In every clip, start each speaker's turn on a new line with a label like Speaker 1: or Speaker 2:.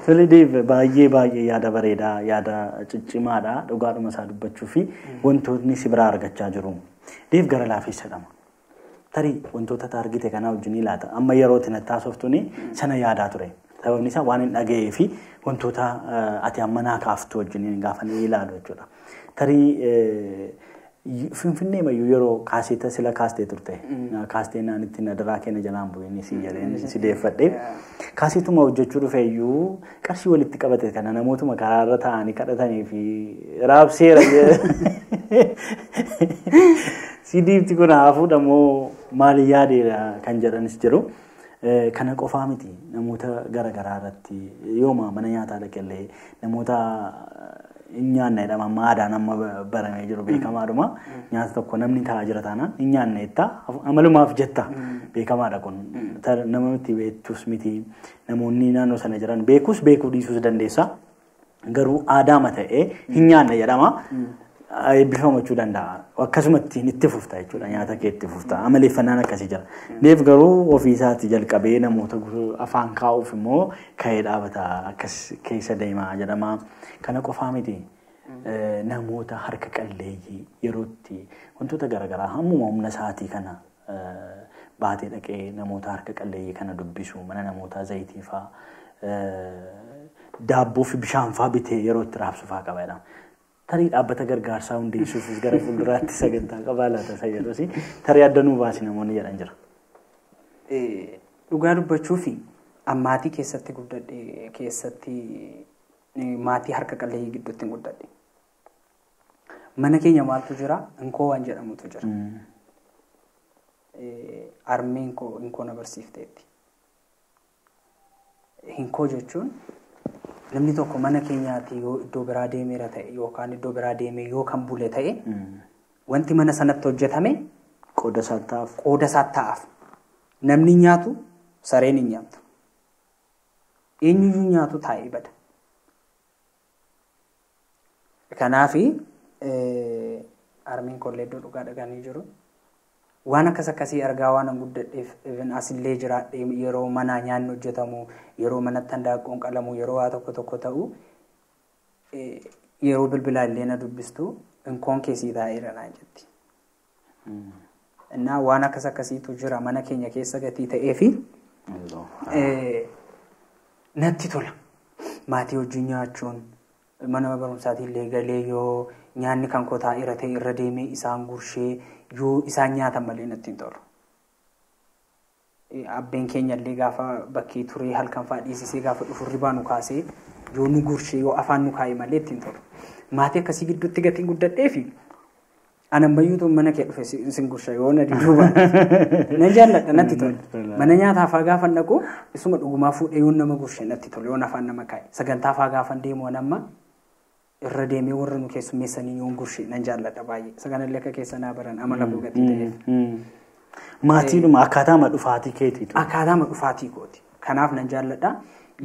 Speaker 1: Tole Deev, baay'ee baay'ee yaada bareedaa, yaada ciccimaadha, dhugaadhuma isaa dubbachuu fi wantootni si biraa argachaa jiru. Deev gara laafessa jedhama. Tarii wantoota argite kanaa wajjin ilaata. Amma yeroo itti natti haasoftuuni sana yaadaa ture. Sababni isaa waan hin dhaga'ee fi wantoota ati amma naa kaaftu wajjin gaafa ni ilaalu jechuudha. Tarii Finfinnee mayyuu yeroo kaaseeta sila kaastee turte. Kaastee naan ittiin adaraa keenya jalaan bu'een si jedheen si deeffadhe. Kaaseetuma hojjechuu dhufe iyyuu qarshii walitti qabate kana namootuma karaarra taa'anii kadhatanii fi raabseera. Si diifti kun haa fuudhamoo maali yaadeera kan jedhanis jiru. Kana qofaa miti, namoota gara garaa irratti yooma mana nyaataa dhaqellee namoota hin nyaanne jedhama. Amma aadaan amma baramee jiru beekamaadhuma. Nyaata tokko namni taa'aa jira taanaan hin nyaanne jetta, amalumaaf jetta, beekamaadha kun. Nama miti beektus miti, namoonni naannoo sana jiran beekus beekuu dhiisuus dandeessa. Garuu aadaama ta'ee hin nyaanne jedhama. Eebbifamachuu danda'a. Akkasumatti itti fufta jechuudha. Nyaata kee itti fufta. Amaleeffannaan akkasii jira. Deef garuu ofii isaatti jalqabee namoota afaan kaa'uuf immoo ka'ee dhaabata, akkas keessa deemaa jedhama. Kana qofaa miti. Namoota harka qalleeyyii yerootti wantoota garaagaraa hammuma humna isaatii kana baatee dhaqee namoota harka qalleeyyii kana dubbisu, mana namootaa zayitii fa'aa, daabboo fi bishaan fa'aa bitee yeroo itti raabsu fa'aa qaba jedhama. Tarii dhaabbata gargaarsaa hundeessuufis gara fuulduraatti sagantaa qabaa laata isa jedhus tarii adda nuu baasi namoonni jedhan jira.
Speaker 2: Dhugaa dubbachuu fi maatii keessatti guddadhe keessatti maatii harka qalleeyyii gidduutti hin guddadhe. Mana keenya maaltu jira? Inkoo waan jedhamutu jira. Harmeen koo inkoo na barsiifteetti. Inkoo jechuun namni tokko mana keenyaatti yoo iddoo biraa deemeera ta'e yookaan iddoo biraa deemee yoo kan bule ta'e, wanti mana sanatti hojjetame
Speaker 1: qooda isaa ta'aaf.
Speaker 2: Qooda isaa ta'aaf. Namni nyaatu, sareen hin nyaattu. Eenyuyyuu nyaatu taa'ee bada. Kanaafi harmeen koollee iddoo dhugaa dhaganii jiru. Waan akkas akkasii argaa waan an guddadheef, even asillee jiraadhee yeroo manaa nyaanni hojjetamu, yeroo manatti handaaqqoon qalamu, yeroo waa tokko tokko ta'u, yeroo bilbilaa illee na dubbistu, inkoon keessii taa'eera naan jetti. Innaa waan akkas akkasiitu jira mana keenya keessa gatii ta'ee fi natti tola. Maatii wajjin nyaachuun, mana barumsaatii illee galee yoo nyaanni kan koo taa'eera ta'e irra deemee isaan gurshee yoo isaan nyaatan malee natti hin tolu. Abbeen keenya illee gaafa bakkee turee halkan fa'aa dhiisisee gaafa dhufu ribaa nu kaasee yoo nu gurshee, yoo afaan nu kaa'e malee itti hin tolu. Maatii akkasii gidduutti gatiin guddadhee fi ani ammayyuu mana kee dhufe sin gursha yoo na dudduuba. Nan jaalladha, natti tola. Mana nyaataa fa'aa gaafa dhaqu isuma dhugumaa fuudhee yoo nama gurshe natti tola, yoo afaan nama kaa'e. Sagantaa fa'aa gaafa deemu waan amma irra deemee warra nu keessummeessanii yoon gurshe nan jaalladha baay'ee. Isa kanallee akka keessa naa baran amala koo gatii ta'eef.
Speaker 1: Maatiidhuma akkaataama dhufaatii keetiitu.
Speaker 2: Akkaataama dhufaatii kooti. Kanaaf nan jaalladha.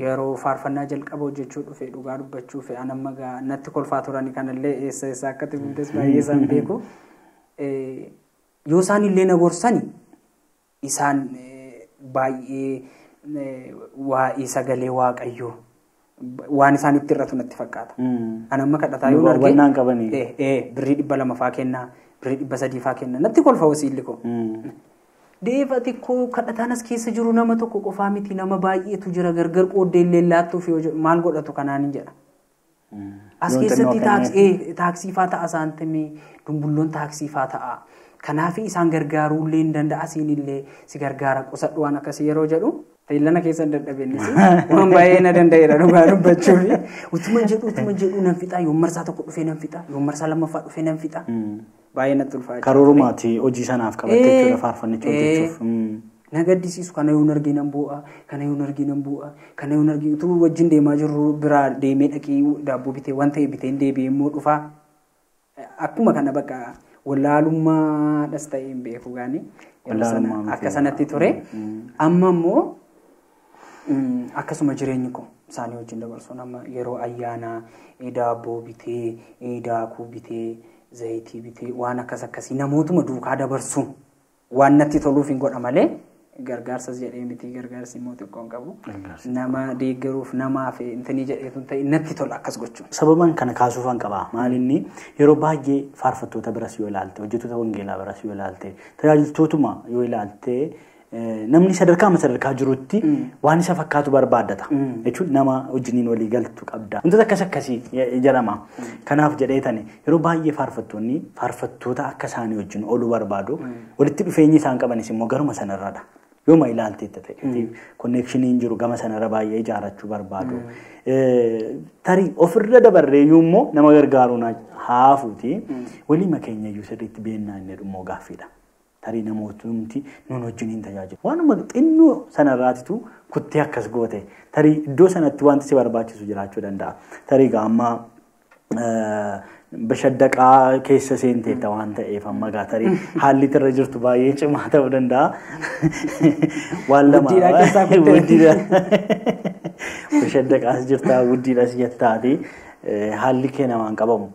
Speaker 2: Yeroo faarfannaa jalqaba hojjechuu dhufe, dhugaa dubbachuu fi an amma natti kolfaa turani, kanallee eessa eessa akka itti bultes baay'ee isaan beeku. Yoo isaan illee na gorsani, isaan baay'ee waa'ee sagalee Waaqayyoo waan isaan itti irratu natti fakkaata. An amma kadhataa yoo arge
Speaker 1: hubannaan qabanii.
Speaker 2: Birrii 200 faa kennaa, birrii 300 faa kennaa, natti kolfa wasiilli koo. Deefa xiqqoo kadhataan as keessa jiru nama tokko qofaa miti, nama baay'eetu jira, gargar qooddee illee laattuuf yoo jedhu maal godhatu kanaan hin jedha. As keessatti taaksii faa ta'a, saantimii dumbulloon taaksii faa ta'a. Kanaaf isaan gargaaruu illee hin danda'a, siin illee si gargaara, qusadhu waan akkasii yeroo jedhu teellana keessa hin dadhabeennis waan baay'ee na danda'eera dhugaa dubbachuuf. Utuma jedhu nan fixa, yoo marsaa tokko dhufee nan fixa, yoo marsaa lammaffaa dhufee nan fixa. Baay'ee natti ulfaata.
Speaker 1: Karoorumaati hojii sanaaf qabatte jechuudha faarfannicha hojjechuuf.
Speaker 2: Na gaddisiisu, kana yoon argee nan bu'a, kana yoon argee nan bu'a, kana yoon argee utuu wajjin deemaa jirru biraa deemee dhaqee daabboo bitee, waan ta'e bitee deebi'ee immoo dhufaa. Akkuma kana bakka wallaalummaadhas ta'e hin beeku gaani. Akka sanatti ture. Amma immoo akkasuma jireenyi koo isaanii wajjin dabarsuun, amma yeroo ayyaanaa daabboo bitee, daakuu bitee, zayitii bitee, waan akkas akkasii namootuma duukaa dabarsuun waan natti toluuf hin godha malee. Gargaarsas jedhee miti, gargaarsi immoo xiqqoo hin qabu. Nama deeggaruuf namaaf intinii jedheetu hin ta'in, natti tola akkas gochuun.
Speaker 1: Sababan kana kaasuufan qaba. Maalinni yeroo baay'ee faarfattoota biras yoo ilaalte, hojjettoota wangeelaa biras yoo ilaalte, tajaajiltootuma yoo ilaalte, namni sadarkaa sadarkaa jirutti waan isa fakkaatu barbaaddata. Jechuun nama wajjiniin walii galtu qabda. Wantoota akkas akkasii jedhama. Kanaaf jedheetani yeroo baay'ee faarfattoonni faarfattoota akka isaanii wajjin ooluu barbaadu. Walitti dhufeenyi isaan qabanis immoo garuma sanarradha. Yooma ilaalteetta ta'e connectioniin jiru gama sanarra baay'ee ijaarrachuu barbaadu. Tarii ofirra dabarreeyyuu immoo nama gargaaruun haafuuti. Waliima keenya iyyuu sirriitti beennaa inni immoo gaaffiidha. Tarii namootni nuun wajjiniin tajaajilu. Waanuma xinnoo sanarraatitu kuttee akkas goote. Tarii iddoo sanatti wanti si barbaachisu jiraachuu danda'a. Tarii egaa amma bashaddaqaa keessa seenteetta waan ta'eef amma egaa tarii haalli irra jirtu baay'ee cimaa ta'uu danda'a. Waan lama.
Speaker 2: Guddiidhaa keessaa kuttee.
Speaker 1: Guddiidhaa. Bashaddaqaas jirtaa, guddiidhaas jettaati. Haalli kee namaan qabamu.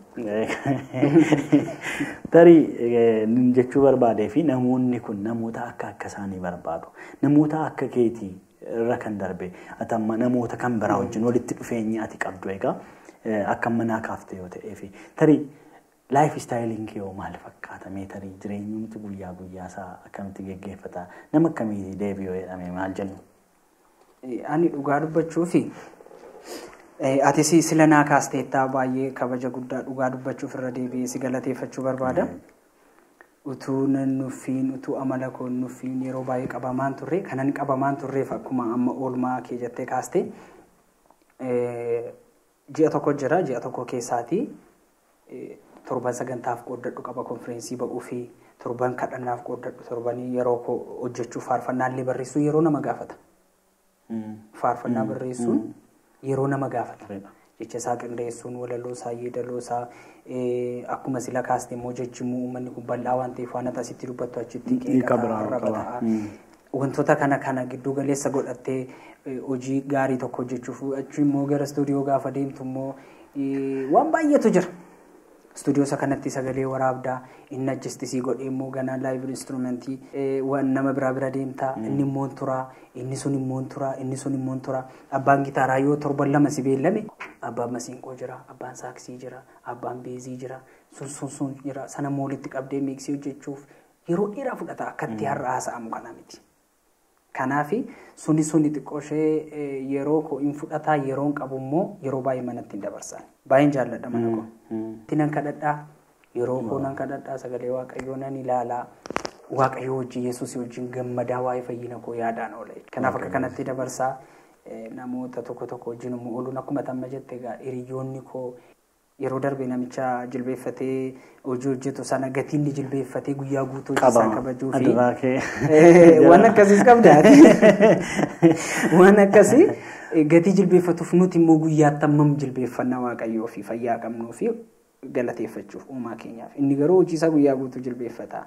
Speaker 1: Tarii jechuu barbaadee fi namoonni kun namoota akka akka isaanii barbaadu. Namoota akka keetii irra kan darbe ati amma namoota kan biraa wajjin walitti dhufeenya ati qabdu egaa akka manaa kaaftee yoo ta'ee fi tarii life styleiin kee hoo maal fakkaata? Mee tarii jireenyumti guyyaa guyyaa isaa akkamitti geggeeffata? Nama akkamii deebi'oo jedhame maal jennu?
Speaker 2: Ani dhugaa dubbachuufi ati sila naa kaasteettaa, baay'ee kabaja guddaa dhugaa dubbachuuf irra deebi'ee si galateeffachuu barbaada. Utuu nan nuffiin, utuu amala koo nuffiin, yeroo baay'ee qabamaan turre, kanan qabamaan turreef akkuma amma oolmaa kee jettee kaaste, ji'a tokko jira. Ji'a tokko keessaatii torban sagantaaf qooddadhu qaba, konfireensii ba'uu fi torban kadhannaaf qooddadhu, torban yeroo koo hojjechuu, faarfannaallee barreessuu yeroo nama gaafata. Faarfannaa barreessuun yeroo nama gaafata. Jecha isaa qindeessuun, walaloo isaa, yeedaloo isaa, akkuma sila kaaste immoo jechimuu uummanni kun bal'aa waan ta'eef waan ati asitti dubbattu achitti
Speaker 1: Hiika
Speaker 2: qeeqa
Speaker 1: biraa
Speaker 2: arraba
Speaker 1: qaba.
Speaker 2: ta'a. Wantoota kana giddu galeessa godhattee hojii gaarii tokko hojjechuuf achi immoo gara istuudiyoo gaafa deemtu immoo waan baay'eetu jira. Istuudiyoo isa kanatti sagalee waraabdaa, inni adjustisii godhee immoo ganaa live instrumentii waan nama biraa bira deemtaa, inni immoo turaa, inni sun immoo turaa, inni sun immoo turaa. Abbaan gitaaraa yoo torban 2 si beellame, abbaan masiinqoo jira, abbaan saaksii jira, abbaan beezii jira, sun sun sun jira. Sana immoo walitti qabdee mixii hojjechuuf yeroo dheeraa fudhata, akkatti har'a haasa'amu kana miti. Kanaafi suni suni xiqqoo ishee yeroo koo hin fudhataa, yeroon qabu immoo yeroo baay'ee manatti hin dabarsan. Baay'een jaalladha mana koo. Itti nan kadhadhaa, yeroo koo nan kadhadhaa, sagalee Waaqayyoo nan ilaalaa, Waaqayyoo wajjin, Yesuus wajjin gammadaa, waa'ee fayyina koo yaadaan oola. Kanaaf akka kanatti dabarsaa. Namoota tokko tokko wajjin immoo ooluun akkuma tamma jette egaa hiriyoonni koo yeroo darbe namicha jilbeeffatee hojii hojjetu sana gatiin ni jilbeeffatee guyyaa guutuu hojii isaa
Speaker 1: Qabama.
Speaker 2: kabajuu fi
Speaker 1: Aduraa kee.
Speaker 2: Waan akkasiis qabdaati. Waan akkasii gatii jilbeeffatuuf nuti immoo guyyaatti hammam jilbeeffannaa Waaqayyoo fi fayyaa qabnuu fi galateeffachuuf uumaa keenyaaf? Inni garuu hojii isaa guyyaa guutuu jilbeeffata.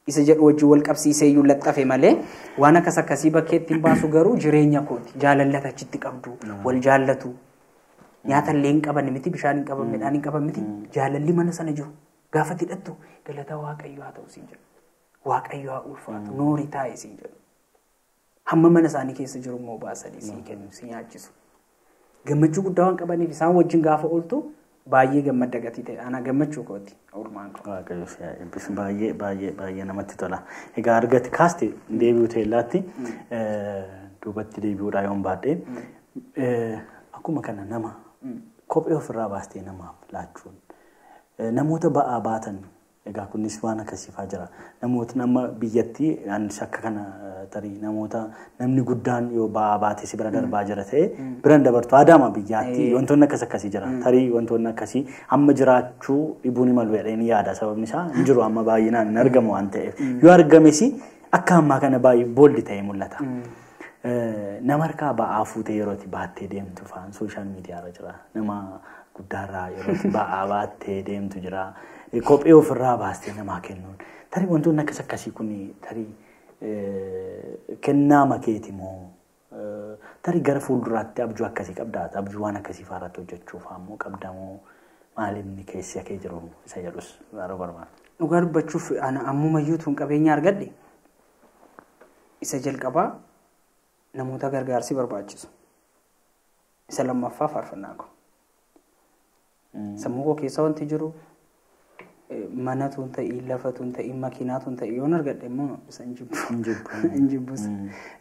Speaker 2: Isa jedhu wajjin wal qabsiisee iyyuu laxxafe malee waan akkas akkasii bakkeetti hin baasu, garuu jireenya kooti. Jaalallata achitti qabdu, wal jaallatu. Nyaata illee hin qaban miti, bishaan hin qaban, midhaan hin qaban miti. Jaalalli mana sana jiru. Gaafa hidhattu galata Waaqayyoo haa ta'u siin jedhu. Waaqayyo haa ulfaatu, noorii taa'e siin jedhu. Hamma mana isaanii keessa jiru immoo baasanii sii kennu, si nyaachisu. Gammachuu guddaa waan qabaniif isaan wajjin gaafa ooltu baay'ee gammadda gatii ta'e. Ana gammachuu kooti oolmaan koo.
Speaker 1: Waaqayyo si haa eebbisu, baay'ee baay'ee baay'ee namatti tola. Egaa argate kaaste deebi'uu teellaatti duubatti deebi'uudhaa yoon baadhee, akkuma kana nama kophee ofirraa baastee namaaf laachuun, namoota ba'aa baatan, egaa kunis waan akkasiifaa jira. Namoota nama biyyatti anis akka kana tarii namoota namni guddaan yoo ba'aa baate si bira darbaa jira ta'e biran dabartu, aadaama biyyaatti wantoonni akkas akkasii jira. Tarii wantoonni akkasii amma jiraachuu dhibuu ni malu jedhee ni yaada. Sababni isaa hin jiru, amma baay'inaan hin argamu waan ta'eef. Yoo argames akka ammaa kana baay'ee booldi ta'ee mul'ata. Nama harkaa ba'aa fuutee yeroo itti baattee deemtu fa'aan social media irra jira. Nama guddaarraa yeroo itti ba'aa baattee deemtu jira. Kophee ofirraa baastee namaa kennuun. Tarii wantoonni akkas akkasii kun tarii kennaa makeeti moo tarii gara fuulduraatti abjuu akkasii qabdaa? Abjuu waan akkasii fa'aarratti hojjechuuf ammoo qabda moo maalinni keessa kee jiru isa jedhus yeroo barbaadu.
Speaker 2: Dhugaa dubbachuuf ana ammumayyuu tun qabeenya argadhe. Isa jalqabaa namoota gargaarsi barbaachisu. Isa lammaffaa faarfannaa koo. Sammuu koo keessa wanti jiru manatu hin ta'iin, lafatu hin ta'iin, makiinaatu hin ta'iin yoon argadhe immoo isa hin jibbu. Hin jibbus.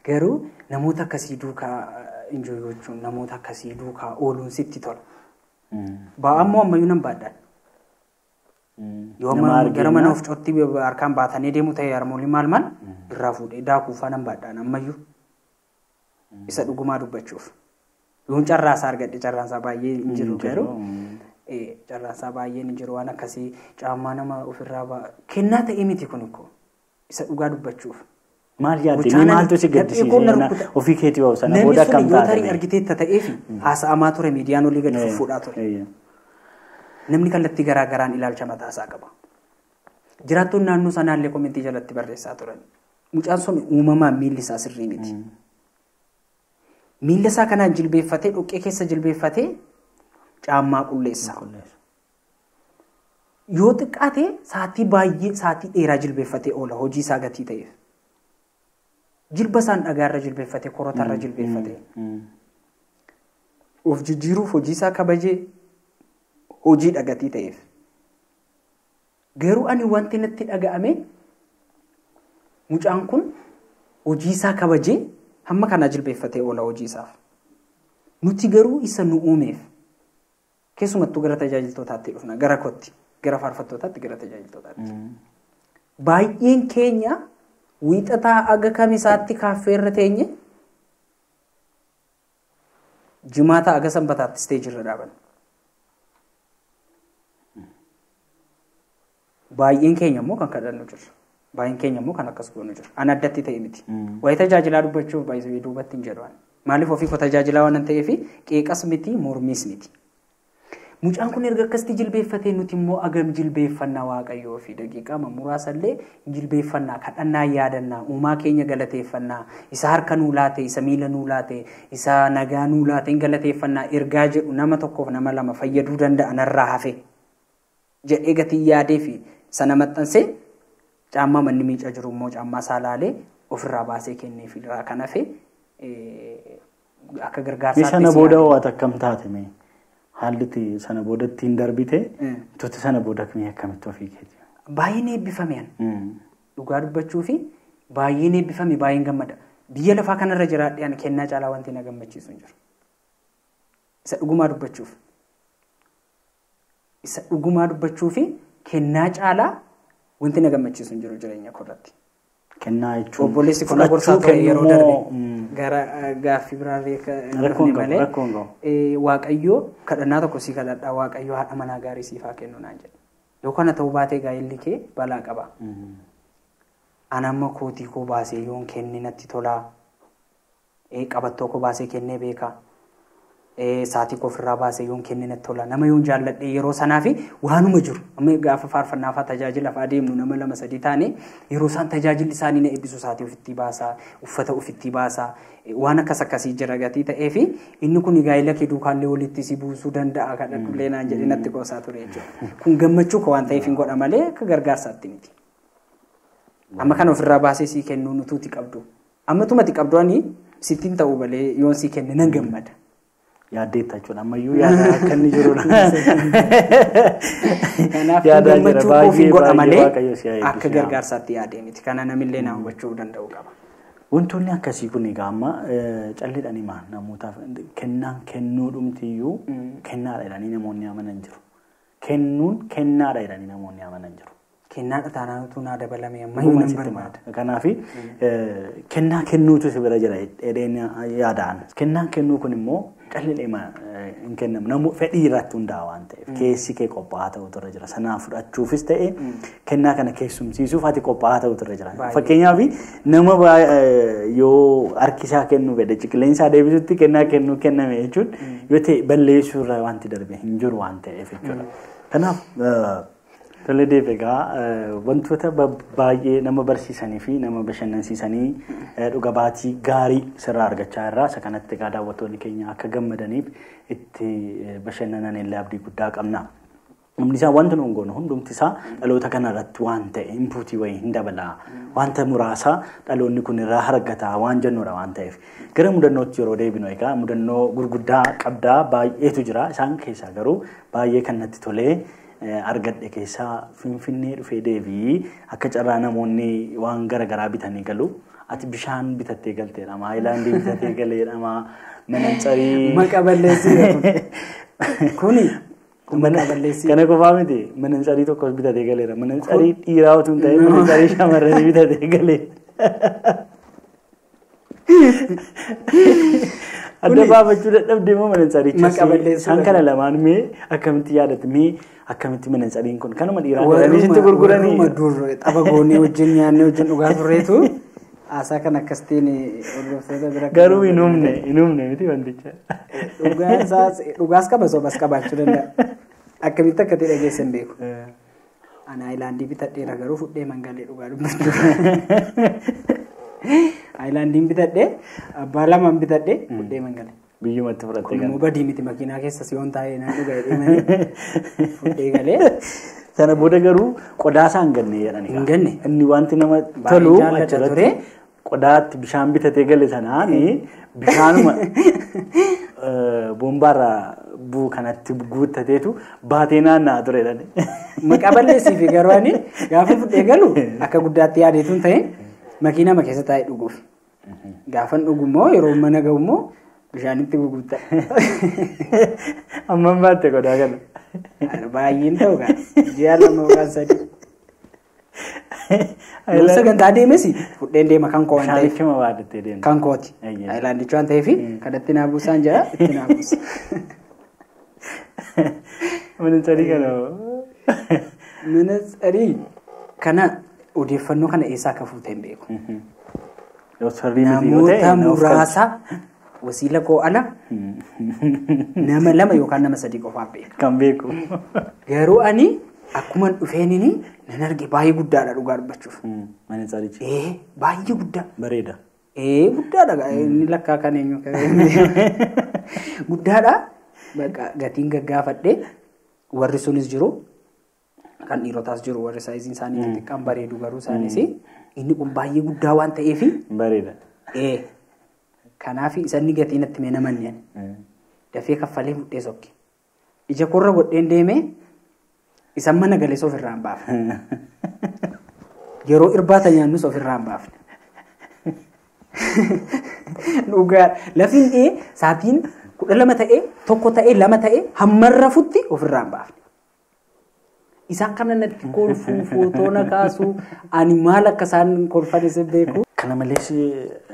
Speaker 2: Garuu namoota akkasii duukaa enjoy gochuun, namoota akkasii duukaa ooluun sitti tola. Ba'aa immoo ammayyuu nan baadhaan. Yoo amma gara mana of cootti harkaan baatanii deemu ta'e harmooliin maal maal irraa fuudhee daakuufaa nan baadhaan ammayyuu. Isa dhugumaa dubbachuuf. Yoon carraasaa argadhe, carraasaa baay'ee hin jiru garuu. Carraasaa baay'een hin jiru waan akkasii caammaa nama ofirraa ba'a. Kennaa ta'ee miti kun ikkoo isa dhugaa dubbachuuf.
Speaker 1: Maal yaadde? Maaltu si gaddisiise? Ofii keetii bahu sana booda akkam
Speaker 2: taate? Namni sun yoo tarii argiteetta ta'ee fi haasa'amaa ture miidiyaan olii gadi fuffuudhaa ture. Namni kallattii garaa garaan ilaalcha mataasaa qaba. Jiraattoonni naannoo sanaallee komentii jalatti barreessaa turan. Mucaan sun uumamaan miilli isaa sirrii miti. Miilla isaa kanaan jilbeeffatee, dhoqqee keessa jilbeeffatee caammaa qulleessa. Yoo xiqqaate sa'aatii baay'ee, sa'aatii dheeraa jilbeeffatee oola hojii isaa gatii ta'eef. Jilba isaan dhagaarra jilbeeffatee, korotarra jilbeeffatee. Of jijjiiruuf hojii isaa kabajee hojii dhagatii ta'eef. Garuu ani wanti natti dhaga'ame mucaan kun hojii isaa kabajee hamma kanaa jilbeeffatee oola hojii isaaf. Nuti garuu isa nu uumeef keessumattuu gara tajaajiltootaatti dhufna, gara kootti, gara faarfattootaatti, gara tajaajiltootaatti. Baay'een keenya wiixataa aga kamisaatti kaaffeerra teenye jimaata aga sanbataatti isteejirra dhaaban. Baay'een keenya immoo kan kadhannu jira. Baay'een keenya immoo kan akkas goonu jira. An addatti ta'e miti. Waa'ee tajaajilaa dubbachuuf baay'ee duubatti hin jedhu. Maaliif ofii koo tajaajilaa waan ta'eef qeeqas miti, mormiis miti. Mucaan kun erga akkasitti jilbeeffatee nuti immoo agam jilbeeffannaa Waaqayyoo fi daqiiqaa muraasallee jilbeeffannaa, kadhannaa yaadannaa, uumaa keenya galateeffannaa, isa harka nuu laate, isa miila nuu laate, isa nagaa nuu laate hin galateeffannaa ergaa jedhu nama tokkoof nama lama fayyaduu danda'a narraa hafe jedhee gatii yaadee fi sana maxxansee caammaa manni miicaa jiru immoo caammaa isaa laalee ofirraa baasee kennee fi irraa kan hafe akka gargaarsaatti.
Speaker 1: Sana booda waan akkam taate mee? Haalli sana boodatti hin darbite, wantoota sana booda akkamitti ofii keeti?
Speaker 2: Baay'een eebbifame ani. Dhugaa dubbachuu fi baay'een eebbifame, baay'een gammada. Biyya lafaa kanarra jiraadhe ani kennaa caalaa wanti na gammachiisu hin jiru. Isa dhugumaa dubbachuuf. Isa dhugumaa dubbachuu fi kennaa caalaa wanti na gammachiisu hin jiru jireenya koo irratti.
Speaker 1: Kennaa jechuun
Speaker 2: obboleessi kun gorsaa ture yeroo darbe gara gaaffii biraallee malee Waaqayyoo kadhannaa tokko sii kadhadhaa, Waaqayyoo haadha manaa gaarii siif haa kennu naan jedhe. Yoo kana ta'uu baatee gaa'elli kee balaa qaba. Ani amma kootii koo baasee yoon kenne natti tolaa. Qabattoo koo baasee kennee beekaa. Sa'aatii koo ofirraa baasee yoon kenne natti tola. Nama yoon jaalladhe yeroo sanaa fi waanuma jiru. Amma gaafa faarfannaa fa'aa tajaajila fa'aa deemnu nama lama sadii taane yeroo isaan tajaajilli isaanii na eebbisu sa'aatii ofitti baasaa, uffata ofitti baasaa, waan akkas akkasii jira gatii ta'ee fi inni kun gaa'ela kee duukaallee walitti si buusuu danda'a kadhadhullee naan jedhee natti qoosaa ture jechuudha. Kun gammachuu koo waan ta'eef hin godha malee akka gargaarsaatti miti. Amma kana ofirraa baasee sii kennuu nutuuti qabdu. Amma tumati qabdu ani sittiin ta'uu malee yoon sii kenne nan gammada.
Speaker 1: Yaaddeetta jechuudha. Ammayyuu yaada akka inni jirudha.
Speaker 2: Kanaaf gammachuu koof hin godha malee akka gargaarsaatti yaadee miti. Kana namillee na hubachuu danda'u qaba.
Speaker 1: Wantoonni akkasii kun egaa amma calleedhaan himaa namootaaf kennaan kennuu dhumtiyyuu kennaadha jedhanii namoonni amanan jiru. Kennuun kennaadha jedhanii namoonni amanan jiru.
Speaker 2: Kennaadha taanaan utuu naa dabalame ammayyuu nan barbaada.
Speaker 1: Kanaaf kennaa kennuutu si bira jira jedheen yaadaan. Kennaan kennuu kun immoo calleedhaan hin kennamu. Namu fedhii irratti hundaa'a waan ta'eef keessi kee qophaa'aa ta'utu irra jira. Sanaa fudhachuufis ta'e kennaa kana keessumsiisuuf ati qophaa'aa ta'utu irra jira. Fakkeenyaaf nama yoo harki isaa kennuu fedhe ciqileensaa deebisutti kennaa kennuu kenname jechuun yoo ta'e balleessuu irraa wanti darbe hin jiru waan ta'eef jechuudha. Kanaaf Tole Deef egaa wantoota baay'ee nama barsiisanii fi nama bashannansiisanii dhuga baatii gaarii sirraa argachaa irraa isa kanatti egaa daawwattoonni keenya akka gammadaniif itti bashannanan illee abdii guddaa qabna. Namni isaa wanta nuun goonu hundumti isaa dhaloota kanarratti waan ta'e inpuutii wayii hin dabalaa. Wanta muraasa dhaloonni kun irraa argata waan jennudha waan ta'eef. Gara mudannootti yeroo deebinu egaa mudannoo gurguddaa qabdaa baay'eetu jira. Isaan keessaa garuu baay'ee kan natti tolee argadhe keessaa Finfinnee dhufee deebii akka carraa namoonni waan garaagaraa bitanii galu. Ati bishaan bitattee galteedha. Haayilaandii bitattee galeedha. Manancarii.
Speaker 2: Maqaa balleessii kuni.
Speaker 1: Kana qofaa miti manancarii tokkos bitatee galeera. Manancarii dhiiraa otoo hin ta'in manancarii shamarranii bitatee galeera. Adda baafachuu dadhabdee immoo manancaricha. Isaan kana lamaan mee akkamitti yaadatte mee akkamitti manancariin kun kanuma dhiiraa galanii sitti gurguranii.
Speaker 2: Warruma dur tapha goonee wajjin nyaannee wajjin dhugaa turreetu haasaa kan akkasitiin hordoftoota bira.
Speaker 1: Garuu hin humne miti wanticha.
Speaker 2: Dhugaas qaba sobas qabaachuu danda'a. Akkamitti akka ta'e dhageessan beeku. Ani haayilaandii bitadheera garuu fudhee mangalee dhugaa dubbachuu. Haayilaandiin bitadhee abbaa lamaan bitadhee fudhee mangalee.
Speaker 1: Biyyumatti fudhattee
Speaker 2: galee. Kun immoo badii miti makiinaa keessa si'oon taa'ee naan dhugaa jedhee fudhee galee.
Speaker 1: Sana booda garuu qodaa isaa hin ganne jedhani.
Speaker 2: Hin ganne.
Speaker 1: Inni wanti nama tolu achirratti qodaatti bishaan bitatee gale sanaani bishaanuma boombaarraa bu'u kanatti guuttateetu baatee naanna'aa ture jedhani.
Speaker 2: Maqaa balleessii fi garuu ani gaafa fudhee galu akka guddaatti yaadeetu hin ta'in makiinaa keessa taa'ee dhuguuf. Gaafan dhugu immoo yeroo mana gahu immoo bishaanitti guguutta.
Speaker 1: Hammam baatte qodaa kana?
Speaker 2: Baay'een ta'u gaa ji'a 2 yookaan 3. Yoo sagantaa deemes fudheen deema kan koo waan ta'eef.
Speaker 1: Bishaanichuma baadhattee deemta.
Speaker 2: Kan kooti. Haayilaandichi waan ta'eef kadhatti naa buusaan jira itti naa buusa.
Speaker 1: Manancarii kana
Speaker 2: Manancarii kana odeeffannoo kana eessaa akka fuute hin beeku. Namoota muraasa wasiila koo ala nama 2 yookaan nama 3 qofaaf beeka.
Speaker 1: Kan beeku.
Speaker 2: Garuu ani akkuma dhufeenini nan arge baay'ee guddaadha dhugaa dubbachuuf.
Speaker 1: Manatsarichi.
Speaker 2: Baay'ee guddaa.
Speaker 1: Bareeda.
Speaker 2: Guddaadha inni lakkaa kan eenyu guddaadha. Bakka gatiin gaggaafadhe warri sunis jiru kan dhiirotaas jiru warri saayiziin isaanii xixiqqaan bareedu garuu isaanis inni kun baay'ee guddaa waan ta'eef.
Speaker 1: Bareeda.
Speaker 2: Kanaaf isanni gatiin itti mee namanni dafee kaffalee fudhee sokke. Ija korra godheen deemee isan mana galees ofirraa hin baafne. Yeroo irbaata nyaannus ofirraa hin baafne. Dhugaa lafin dhee sa'aatiin 12 ta'ee 1 ta'ee 2 ta'ee hammarra futti ofirraa hin baafne. Isaan kana natti kolfuu footoo na kaasuu ani maal akka isaan kolfanis hin beeku.
Speaker 1: Kana malees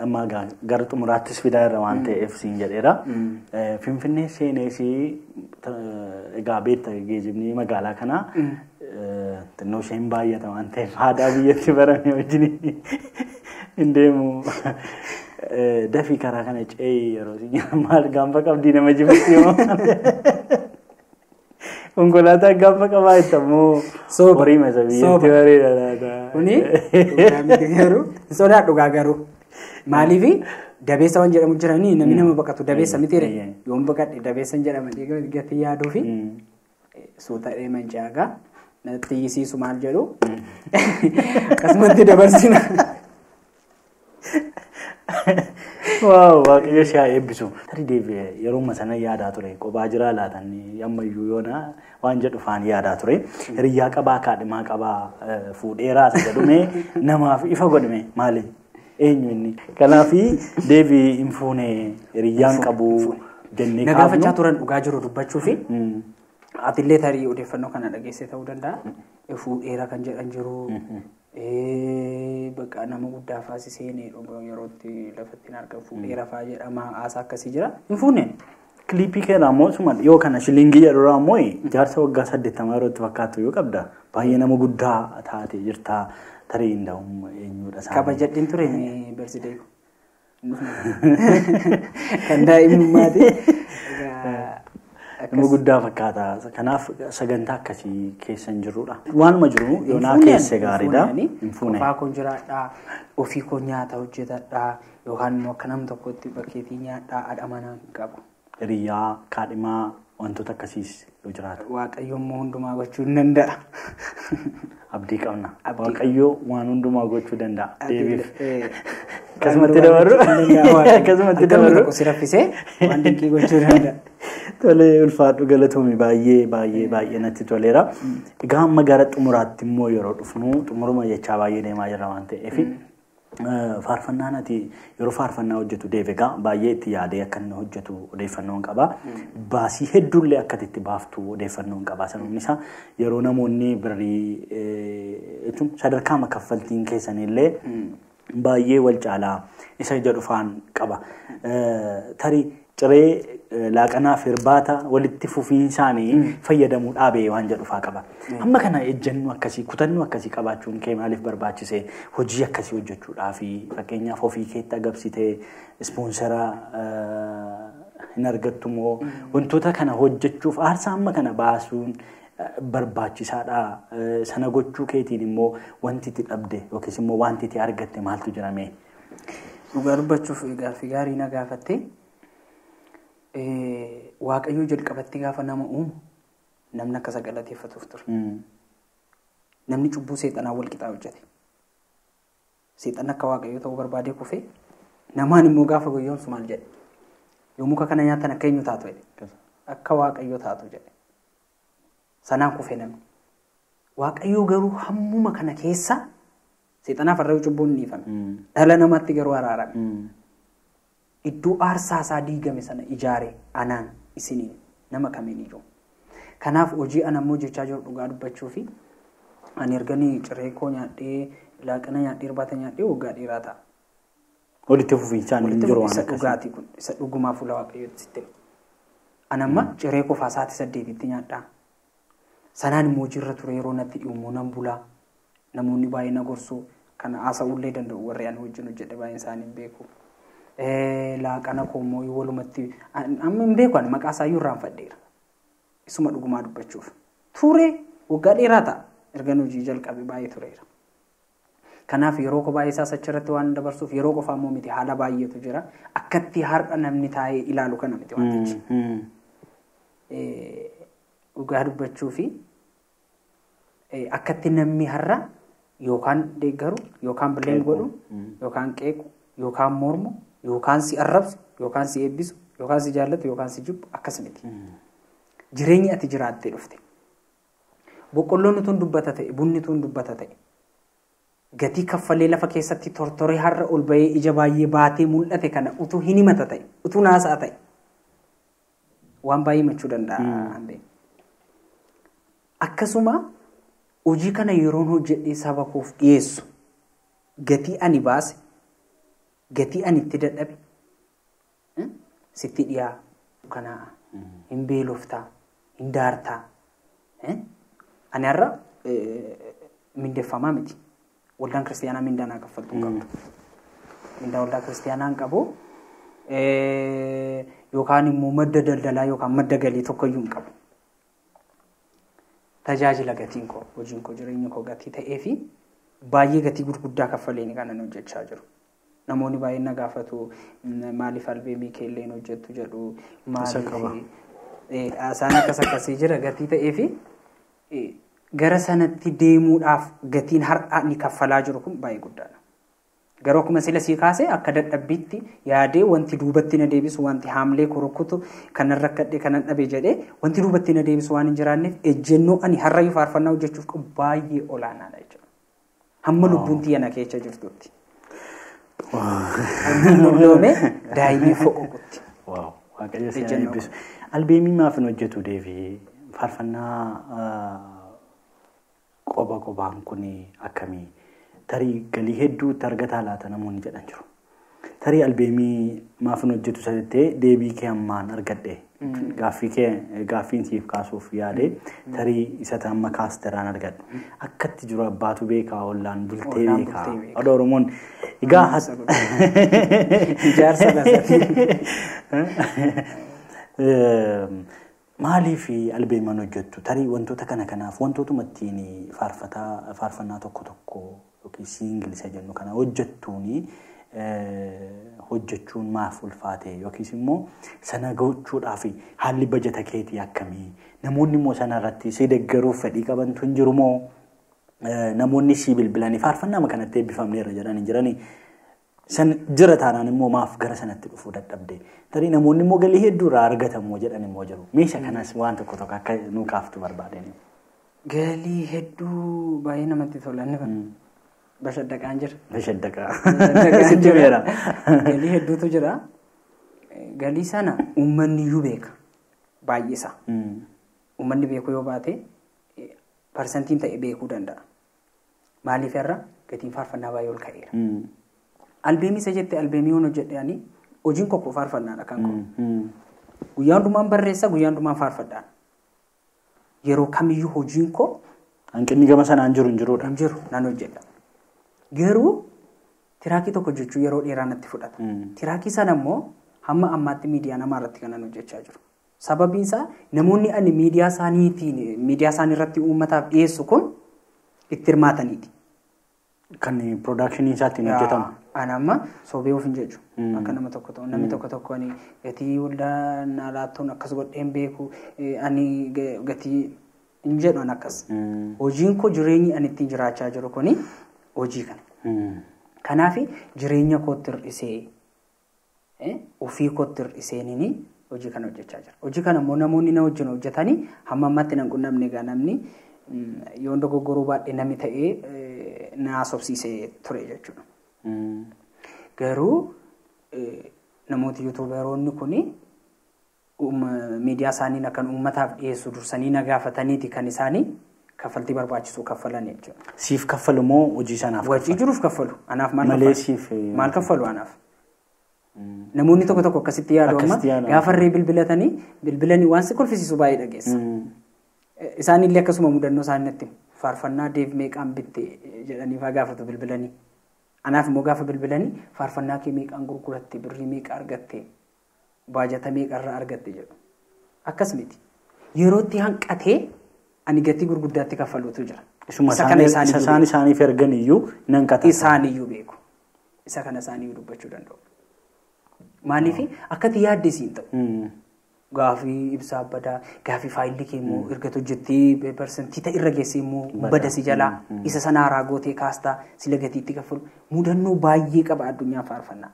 Speaker 1: amma gara xumuraattis fidaa irra waan ta'eef siin jedheera. Finfinnee seenees egaa beekta geejjibni magaalaa kanaa xinnoo isheen baay'ata waan ta'eef aadaa biyyatti barame wajjin hin deemu. Dafii karaa kana ce'ee yeroo maal gaanfa qabdii nama jibatti yoo konkolaataa gaanfa qabaa itti ammoo horii masa biyyatti bareeda laata.
Speaker 2: Kuni dhugaa miti garuu sodaa dhugaa garuu maaliif dabeessa waan jedhamu jiranii namni nama baqatu dabeessa miti ree yoon baqadhe dabeessa hin jedhama gatii yaaduu fi suuta deeman jaagaa natti iyyisiisu maal jedhu akkasumatti dabarsina.
Speaker 1: Waaw waaqayyo si haa eebbisu. Tarii deebi'ee yeroo sana yaadaa ture kophaa jiraa laatan ammayyuu yoona waan jedhu faan yaadaa ture. Hiriyyaa qabaa kaadhimaa qabaa fuudheeraa isa jedhume namaaf ifa godhame maali eenyu inni. Kanaaf deebii hin fuune hiriyyaan qabu jennee
Speaker 2: kaafnu. Na gaafachaa turan dhugaa jiru dubbachuu fi atillee tarii odeeffannoo kana dhageessee ta'uu danda'a. Fuudheera kan jedhan jiru. Bakka nama guddaa faasi seenee yerootti lafatti hin argamu fuudheera fa'aa jedhama haasaa akkasii jira hin fuunneen.
Speaker 1: Kiliipii keera ammoo suma dhiyoo kana shilingii jedhurraa ammoo jaarsa waggaa 80 yeroo itti fakkaatu yoo qabda baay'ee nama guddaa taatee jirta tarii hin da'u eenyudha isaa.
Speaker 2: Kabajadhiin ture barsiisee kan daa'imummaati.
Speaker 1: Nama guddaa fakkaata. Kanaaf sagantaa akkasii keessa hin jirrudha. Waanuma jiru yoonaa keessa gaariidha.
Speaker 2: Hin fuune. Qofaa koon jiraadhaa, ofii koo nyaata hojjetadhaa yookaan immoo akka nam tokkotti bakkeetii nyaadhaa haadha manaa hin qabu.
Speaker 1: Hiriyyaa, kaadhimaa Wantoota akkasiis yoo jiraatu.
Speaker 2: Waaqayyo immoo hundumaa gochuu hin danda'a.
Speaker 1: Abdii qabna. Waaqayyo waan hundumaa gochuu danda'a. Deebiif. Akkasumatti dabarru. Akkasumatti dabarru.
Speaker 2: Tokko si raffisee waan dinqii gochuu danda'a.
Speaker 1: Tolee, ulfaadhu, galatoomi, baay'ee baay'ee baay'ee natti toleera. Egaa amma gara xumuraatti immoo yeroo dhufnu, xumuruma jechaa baay'ee deemaa jirra waan ta'eef, faarfannaan ati yeroo faarfannaa hojjetu deef egaa baay'ee itti yaadee akka inni hojjetu odeeffannoon qaba. Baasii hedduullee akka itti baaftu odeeffannoon qaba. Sababni isaa yeroo namoonni birrii jechuun sadarkaa kaffaltiin keessanillee baay'ee wal caalaa isa jedhu faan qaba. Tarii ciree, laaqanaa fi irbaata walitti fufiinsaanii fayyadamuu dhaabee waan jedhu faa qaba. Amma kana ejjennoo akkasii, kutannoo akkasii qabaachuun kee maaliif barbaachise? Hojii akkasii hojjechuudhaaf fakkeenyaaf ofii keetti agabsitee ispoonsara hin argattu moo, wantoota kana hojjechuuf aarsaa amma kana baasuun barbaachisaadha? Sana gochuu keetiin immoo wanti itti dhabde yookiis immoo wanti itti argatte maaltu jirame?
Speaker 2: Dhugaa dubbachuuf, gaaffii gaarii na gaafatte. Waaqayyoo jalqabatti gaafa nama uumu namni akka isa galateeffatuuf ture. Namni cubbuu seexanaa wal qixaa hojjete. Seexanni akka Waaqayyoo ta'uu barbaadee kufee, namaan immoo gaafa gowwoomsu maal jedhe? "Yoo muka kana nyaatan akka eenyu taatu?" jedhe. "Akka Waaqayyoo taatu" jedhe. Sanaan kufee namni. Waaqayyoo garuu hammuma kana keessa seexanaaf har'a cubbuun ni dhiifame. Dhala namaatti garuu araarame. Iddoo aarsaa isaa diigame sana ijaare anaan, isiniin, nama kamiin iyyuu. Kanaaf hojii ana immoo hojjechaa jiru, dhugaa dubbachuu fi ani erganii ciree koo nyaadhee, laaqana nyaadhee, irbaata nyaadhee waggaa dheeraa ta'a.
Speaker 1: Walitti fufiinsaan hin jiru waan
Speaker 2: Isa
Speaker 1: akkasii.
Speaker 2: dhugaatii kun isa dhugumaa fuula Waaqayyootti sitti hima. Ani amma ciree qofaa sa'aatii 8tti nyaadhaa. Sanaan immoo hojiirra ture, yeroo natti dhiyu immoo nan bulaa. Namoonni baay'ee na gorsu, kana haasa'uullee danda'u, warri ani wajjin hojjedhe baay'een isaanii hin beeku. Laaqana koo immoo walumatti amma hin beeku, ani maqaa isaayyuu irraanfadheera. Isuma dhugumaa dubbachuuf. Ture, waggaa dheeraa ta'a. Ergan hojii jalqabe baay'ee tureera. Kanaaf yeroo koo baay'ee isaas achirratti waan dabarsuuf, yeroo qofaa immoo miti, haala baay'eetu jira. Akkatti har'a namni taa'ee ilaalu kana miti wantichi. Dhugaa dubbachuu fi akkatti namni har'a yookaan deeggaru, yookaan bileen godhu, yookaan qeequ, yookaan mormu, yookaan si arrabsu, yookaan si eebbisu, yookaan si jaallatu, yookaan si jibbu akkas miti. Jireenyi ati jiraattee dhufte. Boqqolloon utuun dubbata ta'e, bunni utuun dubbata ta'e, gatii kaffalee lafa keessatti tortoree har'a ol bahee ija baay'ee baatee mul'ate kana utuu hin himata ta'e, utuu naasa'a ta'e, waan baay'ee himachuu danda'a. Akkasuma hojii kana yeroon hojjedhee saba koof dhiyeessu, gatii ani baase, gatii ani itti dadhabe, sitti dhiyaa kanaa hin beeloftaa, hin daartaa. Ani har'a mindeeffamaa miti. Waldaan kiristaanaa mindaa naa kaffaltuu hin qabdu. Mindaa waldaa kiristaanaa hin qabu. Yookaan immoo madda daldalaa yookaan madda galii tokkoyyuu hin qabu. Tajaajila gatiin koo, hojiin koo, jireenyi koo gatii ta'ee fi baay'ee gatii gurguddaa kaffaleen kanan hojjechaa jiru. Namoonni baay'een na gaafatu, "Maaliif albeemii keelleen hojjettu?" jedhu. Maaliif isaan akkas akkasii jira, gatii ta'ee fi gara sanatti deemuudhaaf gatiin har'a ni kaffalaa jiru kun baay'ee guddaadha. Garuu akkuma sila sii kaasee, akka dadhabbiitti yaadee wanti duubatti na deebisu, wanti haamlee kurukutu, kanan rakkadhe, kanan dhabe jedhee wanti duubatti na deebisu waan hin jiraanneef, ejjennoo ani har'ayyuu faarfannaa hojjechuuf qabu baay'ee olaanaadha jechuudha. Hamma lubbuun tiyya na keessa jirtutti. Hamma lolloome daa'imni foqoqutti.
Speaker 1: Waaqayyo si haa eebbisu. Albeemii maaf hin hojjetu deebii faarfannaa qoba qobaan kun akkamii? Tarii galii hedduu itti argataa laata namoonni jedhan jiru. Tarii albeemii maaf hin hojjetu isa jettee deebii kee ammaan argadhe. Gaaffii kee, gaaffiin siif kaasuuf yaade, tarii isa amma kaasteraan argadhu. Akkatti jiru abbaatu beekaa, ollaan bultee beekaa. Oda Oromoon egaa
Speaker 2: Ijaarsa lafaati.
Speaker 1: Maaliif albeemaan hojjettu? Tarii wantoota kana kanaaf wantootuma ittiin faarfataa faarfannaa tokko tokko yookiin single isa jennu kana hojjettuuni hojjechuun maaf ulfaate yookiis immoo sana gochuudhaaf haalli bajata keetii akkamii, namoonni immoo sana irratti si deeggaruuf fedhii qabantu hin jiru moo, namoonni si bilbilanii faarfannaa kanatti eebbifamneerra jedhan hin jiranii, san jira taanaan immoo maaf gara sanatti dhufuu dadhabde, tarii namoonni immoo galii hedduu irraa argatamoo jedhan immoo jiru. Meeshaa kanas waan tokko tokko akka nu kaaftu barbaadeen.
Speaker 2: Galii hedduu baay'ee namatti tola inni kun. Bashaddaqaan jira.
Speaker 1: Bashaddaqaa. Sitti meera.
Speaker 2: Galii hedduutu jira. Galii sana uummanni iyyuu beeka. Baay'ee isaa. Uummanni beekuu yoo baate parsantiin ta'e beekuu danda'a. Maaliif irra gatiin faarfannaa baay'ee ol ka'eera. Albeemii isa jette albeemii yoon hojjedhe ani hojiin koo faarfannaadha kan koo. Guyyaa hundumaan barreessa, guyyaa hundumaan faarfadhaan. Yeroo kamiyyuu hojiin koo
Speaker 1: hanqinni gama sanaan jiru hin jiruudha.
Speaker 2: Hin jiru, nan hojjedha. Garuu tiraakii tokko hojjechuu yeroo dheeraa natti fudhata. Tiraakii sana immoo hamma ammaatti miidiyaa namaa irratti kanan hojjechaa jiru. Sababiin isaa namoonni ani miidiyaa isaaniitiin miidiyaa isaanii irratti uummataaf dhiyeessu kun itti hirmaataniiti.
Speaker 1: Kan piroodakshinii isaa ittiin hojjetamu.
Speaker 2: Ani amma sobee of hin jechu. Akka nama tokko ta'u namni tokko tokko ani gatii waldaa naa laattoon akkas godheen beeku, ani gatii hin jedhu an akkas. Hojiin koo jireenyi ani ittiin jiraachaa jiru kuni hojii kana. Kanaaf jireenya kootti hir'isee ofii kootti hir'iseenini hojii kana hojjechaa jira. Hojii kana immoo namoonni na wajjin hojjetanii hamma ammaatti nan qunnamne egaa namni yoon dogoggoruu baadhee namni ta'ee na haasofsiisee ture jechuudha. Garuu namooti yuutuubaroonni kuni miidiyaa isaaniin akkan uummataaf dhiyeessu dursanii na gaafataniiti kan isaanii kaffaltii barbaachisu kaffalan jechuudha.
Speaker 1: Siif kaffalu moo hojii sanaaf?
Speaker 2: Hojii jiruuf kaffalu. Anaaf maal
Speaker 1: Malee
Speaker 2: kaffalu?
Speaker 1: siif
Speaker 2: Maal kaffalu anaaf? Namoonni tokko tokko akkasitti yaadu amma
Speaker 1: Akkasitti yaadu.
Speaker 2: gaafarree bilbilanii waan si kolfisiisu baay'ee dhageessa. Isaan illee akkasuma mudannoo isaanii natti himu. Faarfannaa Deef meeqaan bitte jedhanii faa gaafatu bilbilanii. Anaaf immoo gaafa bilbilanii faarfannaa kee meeqaan gurguratte, birrii meeqa argatte, baajata meeqarraa argatte jedhu. Akkas miti. Yerootti hanqatee ani gatii gurguddaatti kaffaluutu jira.
Speaker 1: Isuma
Speaker 2: Isa kana
Speaker 1: isaan
Speaker 2: isaaniyyuu
Speaker 1: isaan isaaniif ergan iyyuu nan qata.
Speaker 2: Isaaniyyuu beeku. Isa kana isaaniyyuu dubbachuu danda'u. Maaliif akkati yaadde siin ta'u. Gaafii ibsaa badaa, gaafii faayilli kee immoo erga hojjettee parsantii ta'e irra geessee immoo bada si jalaa isa sana haaraa gootee kaastaa sila gatiitti kaffalu mudannoo baay'ee qaba addunyaan faarfannaa.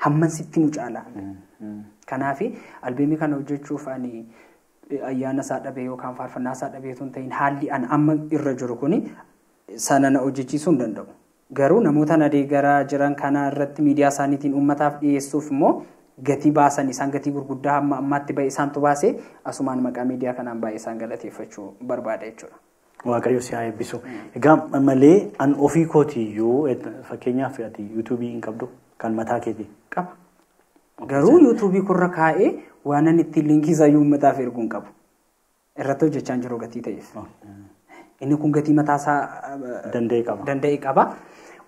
Speaker 2: Hamman sitti mu caalaa. Kanaaf albeemii kana hojjechuuf ani ayyaana isaa dhabee yookaan faarfannaa isaa dhabee osoo hin ta'in haalli ani amma irra jiru kuni sana na hojjechiisuu hin danda'u. Garuu namoota na deeggaraa jiran kana irratti miidiyaa isaaniitiin uummataaf dhiyeessuuf immoo gatii baasan isaan gatii gurguddaa hamma ammaatti ba'e isaantu baasee asumaan maqaa miidiyaa kanaan baay'ee isaan galateeffachuu barbaada jechuudha.
Speaker 1: Waaqayyo si haa eebbisu. Egaa malee an ofii kootiiyyuu fakkeenyaaf ati yuutuubii hin qabdu kan mataa keetii.
Speaker 2: Qaba. Garuu yuutuubii kurra kaa'ee waan ani ittiin liinkii isaa uummataaf erguu hin qabu. Irratti hojjechaa hin jiru gatii ta'eef. Inni kun gatii mataa isaa
Speaker 1: Danda'e qaba.
Speaker 2: Danda'e qaba.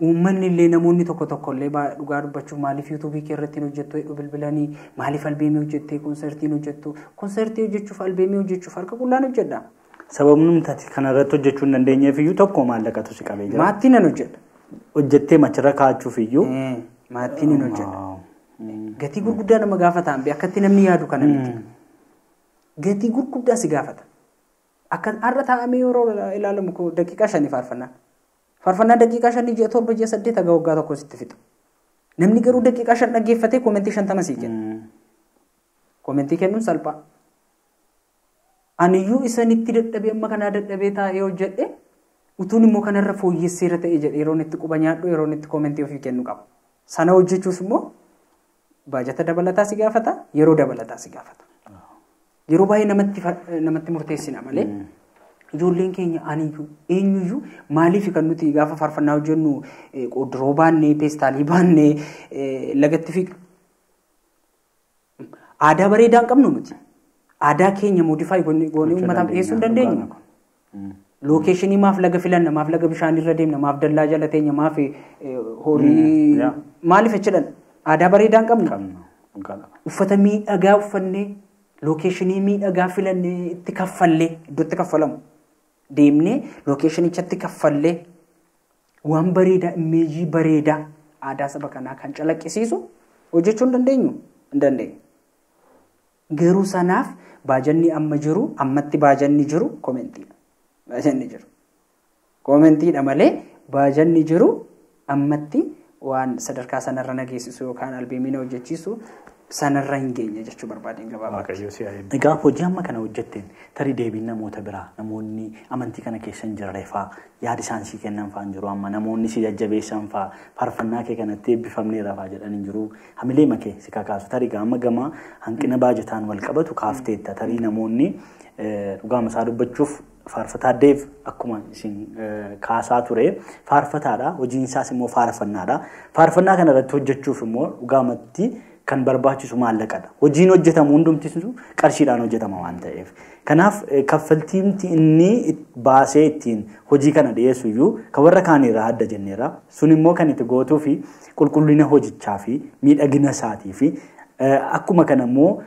Speaker 2: Uummanni illee namoonni tokko tokko illee dhugaa dubbachuuf maaliif yuutuubii kee irratti hin hojjettu jedhu bilbilanii, maaliif albeemii hojjettee konsertii hin hojjettu, konsertii hojjechuuf albeemii hojjechuuf harka qullaan hojjedha.
Speaker 1: Sababni ati kana irratti hojjechuu hin dandeenyeef iyyuu tokko maallaqatu si qabee jira.
Speaker 2: Maattii nan hojjedha.
Speaker 1: Hojjettee machirra kaa'achuuf iyyuu.
Speaker 2: Maattiin hin hojjedha. Gatii gurguddaa nama gaafata hambi akkatti namni yaadu kana miti. Gatii gurguddaa si gaafata. Akka har'a taa'amee yeroo ilaalamu koo daqiiqaa 5 faarfannaa. Faarfannaa daqiiqaa 5 ji'a 7 ji'a 8 haga waggaa tokko sitti fixu. Namni garuu daqiiqaa 5 dhaggeeffatee koomentii 50 sii kenna. Koomentii kennuun salphaa. Aniyyuu isanitti dadhabee amma kanaa dadhabee taa'ee hojjedhe utuun immoo kanarra fooyyesseera ta'e jedhe yeroon itti quba nyaadhu yeroon itti koomentii ofii kennu qaba. Sana hojjechuuf immoo baajata dabalataa si gaafata, yeroo dabalataa si gaafata. Yeroo baay'ee namatti murteessina malee ijoolleen keenya aniyyuu eenyuyyuu maaliif kan nuti gaafa faarfannaa hojjennu qodiroo baannee peestaalii baannee lagatti fiigna. Aadaa bareedaa hin qabnu nuti. Aadaa keenya moodifaayi goonee uummataaf dhiyeessuu hin dandeenyu. Lookeeshinii maaf laga filanna, maaf laga bishaanirra deemna, maaf dallaa jala teenya, maaf horii maaliif jedhan aadaa bareedaa hin qabnu. Uffata miidhagaa uffannee lookeeshinii miidhagaa filannee itti kaffallee iddootti kaffalamu deemnee lookeeshinichatti kaffallee waan bareedaa imeejii bareedaa aadaa saba kanaa kan calaqqisiisu hojjechuu hin dandeenyu hin dandeenyu. Garuu sanaaf baajanni amma jiru ammatti baajanni jiru koomentiidha. Baajanni jiru. Koomentiidha malee baajanni jiru ammatti waan sadarkaa sanarra na geessisu yookaan albeemii na hojjechiisu sanarra hin geenye jechuu barbaadeen gabaabaa.
Speaker 1: Egaa hojii amma kana hojjetteen tarii deebiin namoota biraa namoonni amantii kana keessa hin jirre fa'aa yaada isaan sii kennan fa'aa hin jiru amma namoonni si jajjabeessan fa'aa faarfannaa kee kanatti eebbifamneera fa'aa jedhan hin jiru hamilee makee si kakaasu tarii gama gama hanqina baajataan wal qabatu kaafteetta tarii namoonni dhugaama isaa dubbachuuf faarfataa Deev akkuma isin kaasaa ture faarfataadha hojiin isaas immoo faarfannaadha faarfannaa kana irratti hojjechuuf immoo dhugaamatti kan barbaachisu maallaqadha. Hojiin hojjetamu hundumtisu qarshiidhaan hojjetama waan ta'eef. Kanaaf kaffaltiimti inni baasee ittiin hojii kana dhiyeessu iyyuu kan warra kaaniirraa adda jenneerra. Sun immoo kan itti gootuu fi qulqullina hojichaa fi miidhagina isaatii fi akkuma kana immoo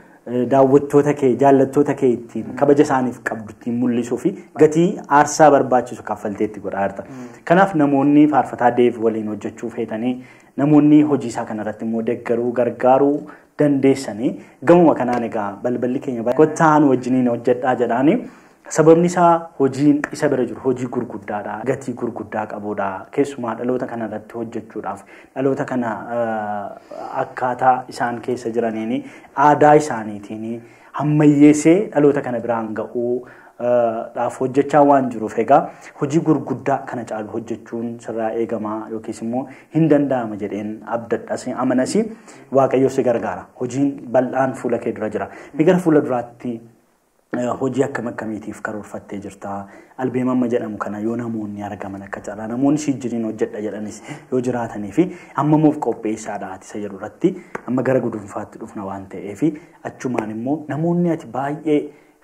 Speaker 1: daawwattoota kee jaallattoota kee ittiin kabaja isaaniif qabdu ittiin mul'isuu fi gatii aarsaa barbaachisu kaffalteetti godhaa jirta. Kanaaf namoonni faarfataa Deev waliin hojjechuu feetanii namoonni hojii isaa kanarratti immoo deeggaruu gargaaruu dandeessanii gamuma kanaan egaa balballi keenya kottaan wajjiniin hojjedhaa jedhaanii sababni isaa hojiin isa bira jiru hojii gurguddaadha gatii gurguddaa qabudha keessumaa dhaloota kanarratti hojjechuudhaaf dhaloota kana akkaataa isaan keessa jiraniin aadaa isaaniitiin hammayyeessee dhaloota kana biraan ga'uu dhaaf hojjechaa waan jiruuf egaa hojii gurguddaa kana caalu hojjechuun sirraa eegamaa yookiis immoo hin danda'ama jedheen abdadhas amanas Waaqayyo si gargaara. Hojiin bal'aan fuula kee dura jira. Gara fuula duraatti hojii akkam akkamiitiif karoorfattee jirta? Albeema amma jedhamu kana yoo namoonni argaman akka caalaa namoonni si wajjiniin hojjedha jedhanis yoo jiraatanii fi ammamuuf qopheessaadha ati isa jedhu irratti amma gara gudunfaatti dhufna waan ta'eef achumaan immoo namoonni ati baay'ee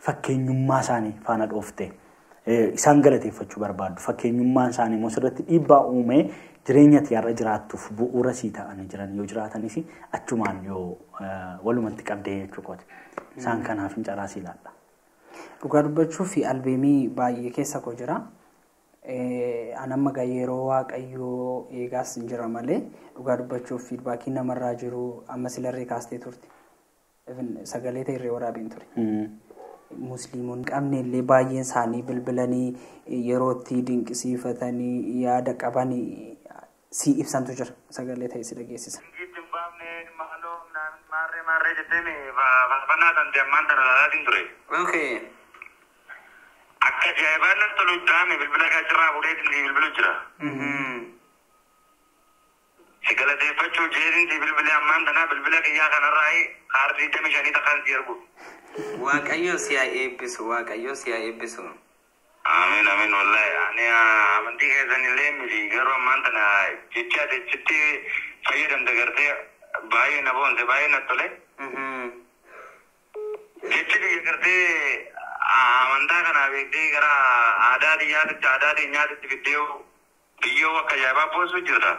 Speaker 1: fakkeenyummaa isaanii faana dhoofte isaan galateeffachuu barbaaddu fakkeenyummaan isaanii immoo sirratti dhiibbaa uumee jireenya ati har'a jiraattuuf bu'uura sii ta'anii jiran yoo jiraatanis achumaan yoo walumatti qabdee jechuu kooti. Isaan kanaaf hin carraa sii ilaalla.
Speaker 2: Dhugaa dubbachuu fi albeemii baay'ee keessa koo jira. An amma gaa yeroo Waaqayyoo eegaas hin jira malee dhugaa dubbachuuf fiidbaakii namarraa jiru amma silarree kaastee turte. Sagalee ta'e irree waraabeen ture. Musliimonni qabne illee baay'een isaanii bilbilanii yerootti dinqisiifatanii yaada qaban si ibsantu jira sagalee ta'e si dhageessisa.
Speaker 3: Maarree jettee faarfannaa kan ta'e ammaan tana ilaalaatiin ture. Akka ajaa'ibaan natti tolu dhaame bilbila gaachirraa fuudheetiin si bilbilu jira. Si galateeffachuu jeetiin si bilbilee ammaan tanaa bilbila kiyyaa kanarraa kaardii 25 takkaan si ergu.
Speaker 4: Waaqayyo si haa eebbisu, Waaqayyo si haa eebbisu.
Speaker 3: Amiin amiin wallaahi ani amantii keessan illee miti garuu ammaan tana jecha ati achitti fayyadamte gartee baay'ee na boonse baay'ee natti tole. Jechi biyya gartee amantaa kanaa beektee gara aadaa biyyaatitti aadaa teenyaatitti fiddee biyyoo akka ajaa'ibaa boonsuu jirta.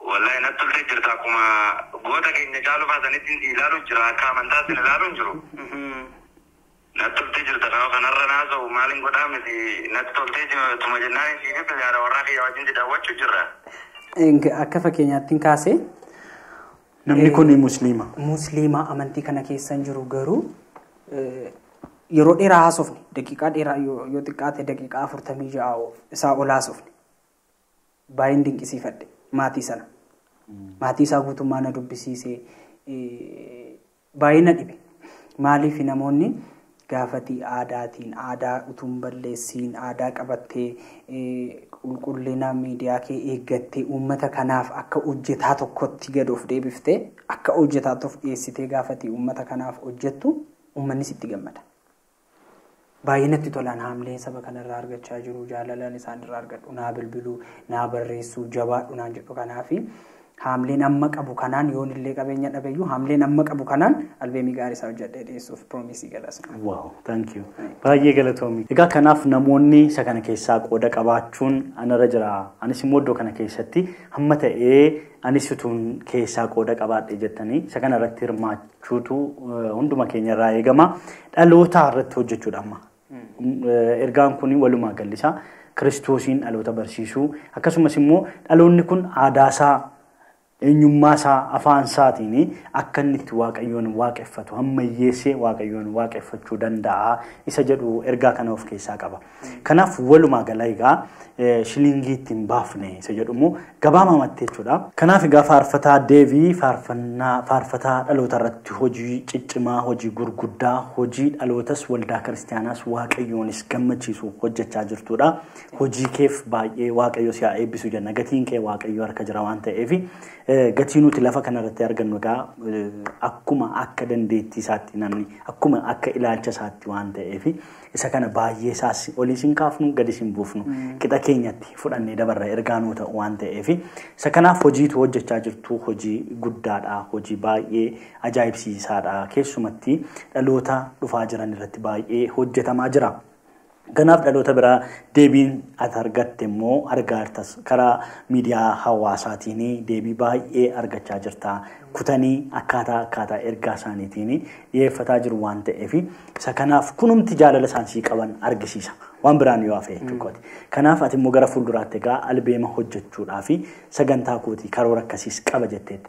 Speaker 3: Wallahi natti toltee jirta akkuma goota keenya caalu baasanitti si ilaalu jira akka amantaa sin ilaalu hin jiru. Natti toltee jirta kanarra naasa'u maaliin godhaa miti natti toltee tuma jennaan si fi yaada warraa kiyya wajjin si daawwachuu jirra.
Speaker 2: Akka fakkeenyaatti kaasee.
Speaker 1: Namni kun musliima.
Speaker 2: Musliima amantii kana keessa hin jiru garuu yeroo dheeraa haasofne daqiiqaa dheeraa yoo xiqqaate daqiiqaa 46 isaa ol haasofne baay'een dinqisiifadhe maatii sana. Maatii isaa guutummaa na dubbisiisee baay'ee na dhibe. Maaliif namoonni gaafatii aadaatiin aadaa utuu hin balleessiin aadaa qabattee qulqullina miidiyaa kee eeggattee uummata kanaaf akka hojjetaa tokkotti gad of deebiftee akka hojjetaatti of dhiyeessitee gaafatii uummata kanaaf hojjettu uummanni sitti gammada. Baay'ee natti tolaan haamlee saba kanarraa argachaa jiru jaalalaan isaanirraa argadhu naa bilbiluu naa barreessuu jabaadhu naan jedhu kanaafi haamleen amma qabu kanaan yoon illee qabeenya dhabeyyuu haamleen amma qabu kanaan albeemii gaarii isaa hojjedhee dhiyeessuuf piroomisii galas.
Speaker 1: Wow, thank you. Baay'ee galatoomi. Egaa kanaaf namoonni isa kana keessaa qooda qabaachuun anarra jira. Anis immoo iddoo kana keessatti hamma ta'ee anis utuun keessaa qooda qabaadhe jettanii isa kana irratti hirmaachuutu hunduma keenya irraa eegama. Dhaloota irratti hojjechuudha amma. Ergaan kun walumaa gallisaa. Kiristoosiin dhaloota barsiisuu, akkasumas immoo dhaloonni kun aadaasaa, eenyummaasaa, afaan isaatiin akka inni itti Waaqayyoon waaqeffatu, ammayyeessee Waaqayyoon waaqeffachuu danda'a isa jedhu ergaa kana of keessaa qaba. Kanaaf walumaa gala egaa shilingii ittiin baafne isa jedhu immoo gabaabumatti jechuudha. Kanaaf egaa faarfataa Deebii faarfataa dhaloota irratti hojii ciccimaa, hojii gurguddaa, hojii dhalootas waldaa kiristaanaas Waaqayyoonis gammachiisu hojjechaa jirtudha. Hojii keef baay'ee Waaqayyo si haa eebbisu jenna. Gatiin kee Waaqayyo harka jira waan ta'eef gatii nuti lafa kanarratti argannu egaa akkuma akka dandeettii isaatti namni akkuma akka ilaalcha isaatti waan ta'eef isa kana baay'ee isaas olii sin kaafnu gadi sin buufnu qixa keenyatti fudhannee dabarra ergaa nuu ta'u waan ta'eef isa kanaaf hojiitu hojjechaa jirtu hojii guddaadha, hojii baay'ee ajaa'ibsiisaadha, keessumatti dhaloota dhufaa jiran irratti baay'ee hojjetamaa jira. Kanaaf dhaloota biraa deebiin ati argatte immoo argaa karaa miidiyaa hawaasaatiin deebii baay'ee argachaa jirta. Kutanii akkaataa ergaa isaaniitiin dhiyeeffataa jiru waan ta'eef isa kanaaf kunumti jaalala isaan sii qaban argisiisa. Waan biraan yoo hafe jechuudha. Kanaaf ati immoo gara fuulduraatti egaa albeema hojjechuudhaa fi sagantaa kootii karoora akkasiis qaba jetteetta.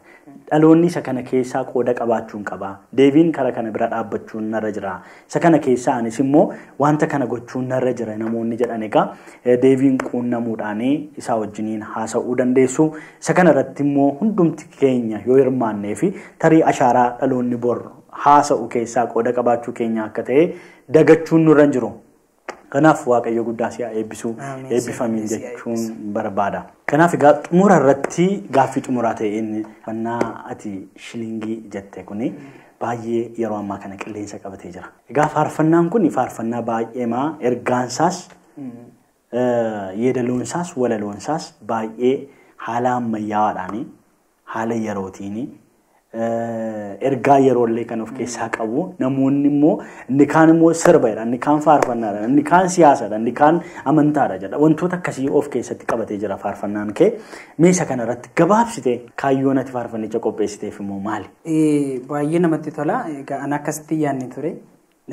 Speaker 1: Dhaloonni isa kana keessaa qooda qabaachuun qaba. Deebiin karaa kana bira dhaabbachuun narra jira. Isa kana keessaa anis immoo wanta kana gochuun narra jira namoonni jedhan egaa deebiin quunnamuudhaan isaa wajjiniin haasa'uu dandeessu. Isa kana irratti immoo hundumti keenya yoo hirmaannee fi tarii ashaaraa dhaloonni bor haasa'u keessaa qooda qabaachuu keenya akka ta'e dagachuun nurra hin jiru. Kanaaf Waaqayyo guddaa si haa eebbisu, eebbifamii jechuun barbaada. Kanaaf egaa xumura irratti gaaffii xumuraa ta'e inni fannaa ati shilingii jette kuni baay'ee yeroo ammaa kana qilleensa qabatee jira. Egaa faarfannaan kun faarfannaa baay'eemaa ergaansaas yeedaloonsaas walaloonsaas baay'ee haala ammayyaawaadhaan haala yerootiin ergaa yeroollee kan of keessaa qabu namoonni immoo inni kaan immoo sirba jedha, inni kaan faarfannaadha, inni kaan siyaasadha, inni kaan amantaadha jedha. Wantoota akkasii of keessatti qabatee jira faarfannaan kee. Meeshaa kana irratti gabaabsitee kaayyoon ati faarfannicha qopheessiteef immoo maali?
Speaker 2: Baay'ee namatti tola. Egaa ani akkasitti yaadne ture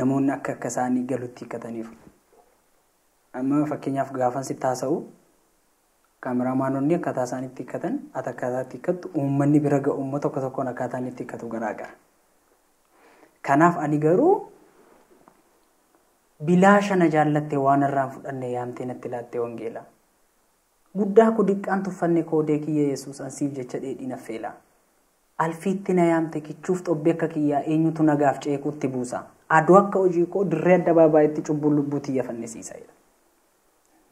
Speaker 2: namoonni akka akka isaanii galutti hiikkataniif. Amma fakkeenyaaf gaafan sitti haasa'u kaameraamaanonni akkaataa isaan itti hiikkatan, ati akkaataa itti hiikkattu, uummanni bira ga'u immoo tokko tokkoon akkaataa inni itti hiikkatu garaagara. Kanaaf ani garuu bilaasha na jaallatte waan irraan fudhanne yaamtee natti laatte wangeela. Guddaa koo diqqaan tuffanne koodee kiyya Yesuus ansiif jecha dheedhii naffeela. Alfiitti na yaamte kichuuf xobbee akka kiyyaa eenyutu nagaaf ceekuutti buusa. Aduu akka hojii koo dirree addabaabaayyitti cubbuun lubbuu tiyya fannisiisa.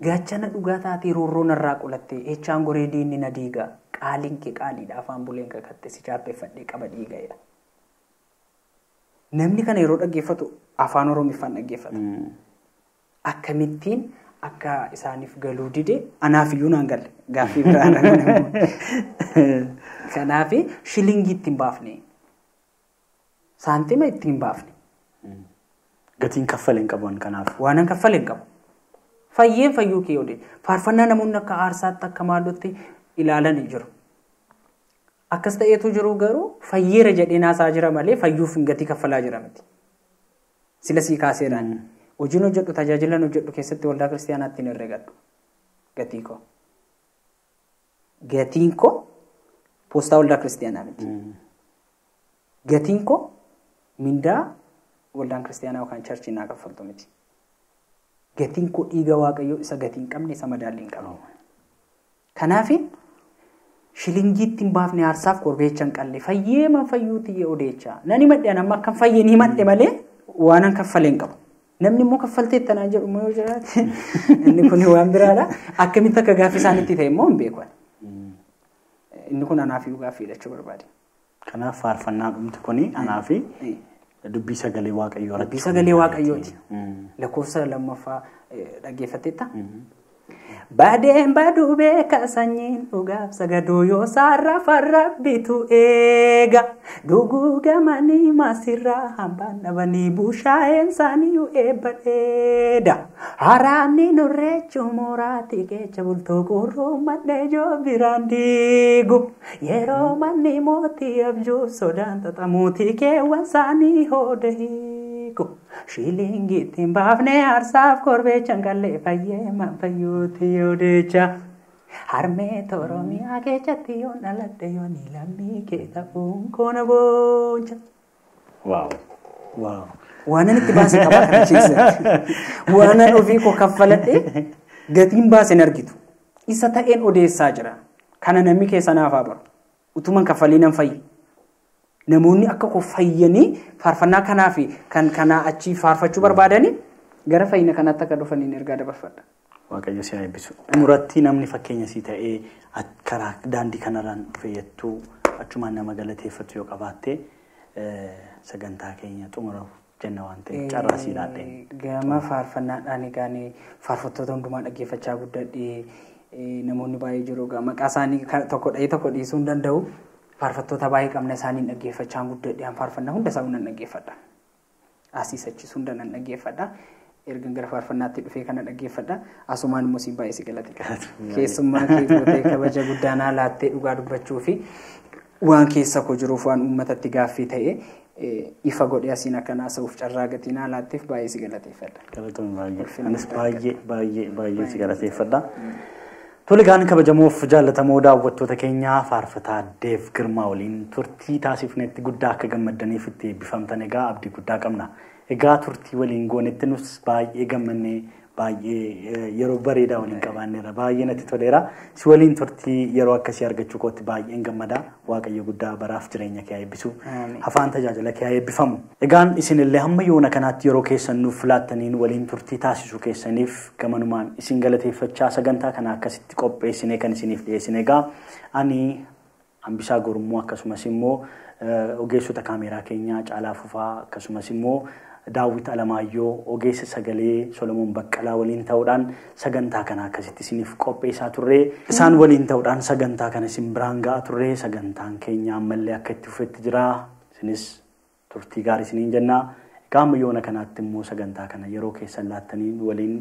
Speaker 2: Gaachana dhugaa taatee roorroo narraa qolatte echaan goree diinni na diiga qaaliin kee qaaliidha afaan buleen kakatte si chaappeffadhee qaba dhiiga jedha. Namni kana yeroo dhaggeeffatu afaan Oromiffaan dhaggeeffata. Akkamittiin akka isaaniif galuu dide anaaf iyyuu naan galle gaaffii biraa. Kanaaf shilingii ittiin baafne, saantima ittiin baafne.
Speaker 1: Gatiin kaffalee hin qabu kanaaf.
Speaker 2: Waan kaffalee hin qabu. Fayyeen fayyuu kee odee faarfannaa namoonni akka aarsaatti akka maalootti ilaalanii jiru. Akkas ta'eetu jiru garuu fayyeera jedhee naasaa jira malee fayyuuf hin gatii kaffalaa jira miti. Sila sii kaaseeraan hojiin hojjedhu tajaajilan hojjedhu keessatti waldaa kiristaanaatti hin herregadhu gatii koo. Gatiin koo poostaa waldaa kiristaanaa miti. Gatiin koo mindaa waldaan kiristaanaa yookaan charchii naa kaffaltu miti. Gatiin koo dhiiga Waaqayyoo isa gatii hin qabne isa madaallii hin qabne. Kanaaf shilingii ittiin baafne aarsaaf korbeecha hin qalle fayyeema fayyuuti odeechaa. Nani madde amma akkam fayyee ni madde malee waan an kaffalee hin qabu. Namni immoo kaffaltee tanaan jedhu immoo yoo jiraate inni kun waan biraadha. Akkamitti akka gaaffii isaanitti ta'e immoo hin beeku. Inni kun anaaf iyyuu gaaffii hidhachuu barbaade.
Speaker 1: Kanaaf faarfannaa dhumti kuni anaafi dubbii sagalee Waaqayyoo irratti.
Speaker 2: Dubbii sagalee Waaqayyooti. Lakkoofsa lammaffaa dhaggeeffatteetta? Badeen baduu beeka sanyiin dhugaaf sagaduu yoo saarra farra bitu eega. Duguugamanii maasirraa hambaan dhabanii bushaayeen isaanii eebba dheeda. Haraanni nurreechuu mooraatti kecha bultoo qurruu madhee joo biraan diigu. Yeroo manni mootii abjuu sodaan xaxamuutii keewwan isaanii hooda hiiku. beeku shilingiitti hin baafne aarsaaf korbeechan qallee fayyee fayyuutti yoo deecha. Harmee Oromiyaa keessatti yoon dhaladhe yoon lammii kee ta'uun koona booncha.
Speaker 1: Waaw. Waaw.
Speaker 2: Waanan itti baase qaba kana keessatti. Waanan ofii koo kaffaladhe gatiin baase hin argitu. Isa ta'een odeessaa jira. Kana namni keessa naaf haa baru. Utuman kaffalii nan fayyi. Namoonni akka koo fayyanii faarfannaa kanaa fi kan kanaa achii faarfachuu barbaadanii gara fayyina kanaatti akka dhufaniin ergaa dabarfadha.
Speaker 1: Waaqayyo si haa eebbisu. Xumuratti namni fakkeenya sii ta'ee karaa daandii kanarraan fayyattuu achumaan nama galateeffatu yoo qabaatte sagantaa keenya xumuraaf jenna waan ta'eef carraa sii laadheen.
Speaker 2: Gama faarfannaadhaan egaan faarfattoota hundumaa dhaggeeffachaa guddadhe namoonni baay'ee jiru egaa maqaa isaanii tokko dhahee tokko dhiisuu hin danda'u. Faarfattoota baay'ee qabna isaaniin dhaggeeffachaa guddadhe an faarfannaa hunda isaa nan dhaggeeffadha. Asiis achis hunda nan dhaggeeffadha. Ergan gara faarfannaatti dhufee kana dhaggeeffadha. Asumaan immoo siin baay'ee si galateeffadha. Keessummaa kee gootee kabaja guddaa naa laattee dhugaa dubbachuu fi waan keessa koo jiruuf waan uummatatti gaaffii ta'e ifa godhee asiin akka naasa'uuf carraa gatii naa laatteef baay'ee si galateeffadha.
Speaker 1: Galatoon baay'ee. Anis baay'ee baay'ee baay'ee si galateeffadha. Tole gaan kabajamoof jaallatamoo daawwattoota keenyaa faarfataa Deef Girmaa waliin turtii taasifnetti guddaa akka gammaddaniif itti eebbifamtan egaa abdii guddaa qabna. Egaa turtii waliin goonetti nus baay'ee gammannee baay'ee yeroo bareedaa waliin qabaanneerra baay'ee natti toleera. Si waliin turtii yeroo akkasii argachuu kootti baay'een gammada. Waaqayyo guddaa baraaf jireenya kee haa eebbisu. Afaan tajaajila kee haa eebbifamu. Egaan isinillee hamma yoona kanaatti yeroo keessan nuuf laattaniin waliin turtii taasisuu keessaniif gamanumaan isin galateeffachaa sagantaa kana akkasitti qopheessinee kan isiniif dhiyeessine egaa ani Hambisaa Gurmuu akkasumas immoo ogeessota kaameeraa keenyaa Caalaa Fufaa akkasumas immoo Daawit Alamaayyoo ogeessa sagalee Solomoon Baqqalaa waliin ta'uudhaan sagantaa kana akkasitti isiniif qopheessaa turre. Isaan waliin ta'uudhaan sagantaa kana isin biraan ga'aa turre. Sagantaan keenya ammallee akka itti fufetti jira. Isinis turtii gaarii isiniin jenna. Egaa amma yoona kanaatti immoo sagantaa kana yeroo keessan laattaniin waliin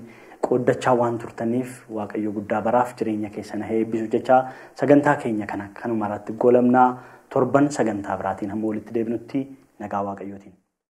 Speaker 1: qooddachaa waan turtaniif Waaqayyo guddaa baraaf jireenya keessan haa eebbisu jecha sagantaa keenya kana kanuma irratti goolabnaa. Torban sagantaa biraatiin hamma walitti deebinutti nagaa Waaqayyootiin.